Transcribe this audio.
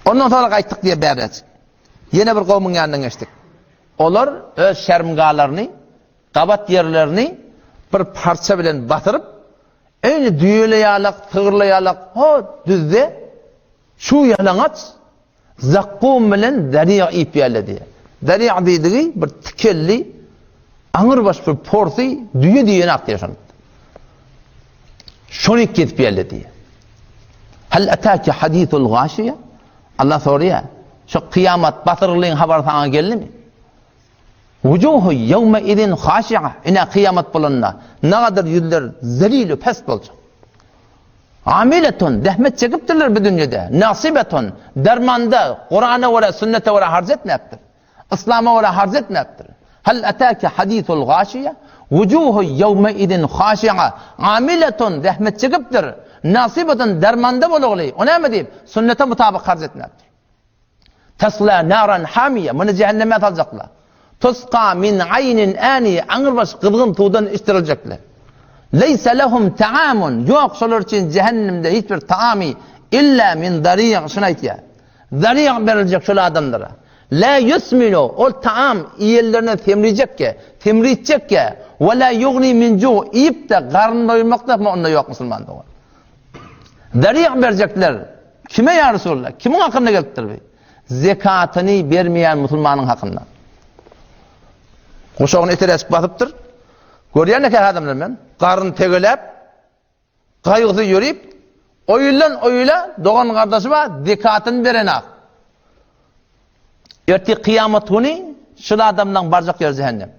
Ondan soňra gaýtdyk diýýär bärräjik. Ýene bir gowmuň ýanyndan geçdik. Olar öz şermgalaryny, gabat ýerlerini bir parça bilen basyryp, eýni düýeli ýalak, sygyrly ýalak, ho düzde şu ýalaňaç zakkum bilen zariýa iýip ýerler diýýär. Zariýa diýdigi bir tikelli, aňyrbaş bir porsy düýe diýen ak diýýär şony. Şony kesip ýerler diýýär. Hal ataka hadisul gaşiýa? Allah soraýar, Şo kyýamat basyrgylyň habary saňa geldimi? Wujuhu ýewme izin haşi'a. Ine kyýamat bolanda nagadyr ýüzler zelil we pes boljak. Amiletun, zähmet çekipdirler bu dünýede. Nasibetun, dermanda, Kurana görä, sünnete görä harç etmäpdir. Yslama görä harç etmäpdir. Hal ataka hadisul gaşiýa? Wujuhu ýewme izin haşi'a. Amiletun, zähmet çekipdir. Nasibetun, dermanda bolugly. O näme diýip? Sünnete mutabyk harç etmäpdir. Tasla naran hamiýa, muny jähenneme saljaklar. Tusqa min aýnin aniýe, aňrybaş gyzgyn suwdan içdiriljekler. Leýse lehum taamun, ýok şolar üçin jähennemde hiç bir taamy illa min dariýa, şuny aýtýar. Dariýa beriljek şol adamlara. La ýusminu, ol taam iýenlerine semrijekge, semritjekge, we la ýugni min ju, iýip-de garyn doýurmak-da onda ýok musulman dogan. Dariýa berjekler. Kime ýa Resulallah? Kimiň hakynda gelipdir bu? Zekatyny bermeýän musulmanyň hakynda. Guşagyny eteräçip basypdyr. Görýän eken adamlar men. Garyn tegeläp, gaýgysy ýörüp, oýundan oýula dogan gardaşy bar, zekatyny berenak. Ertir kyýamat güni şul adamlaryň barjak ýeri jähennem.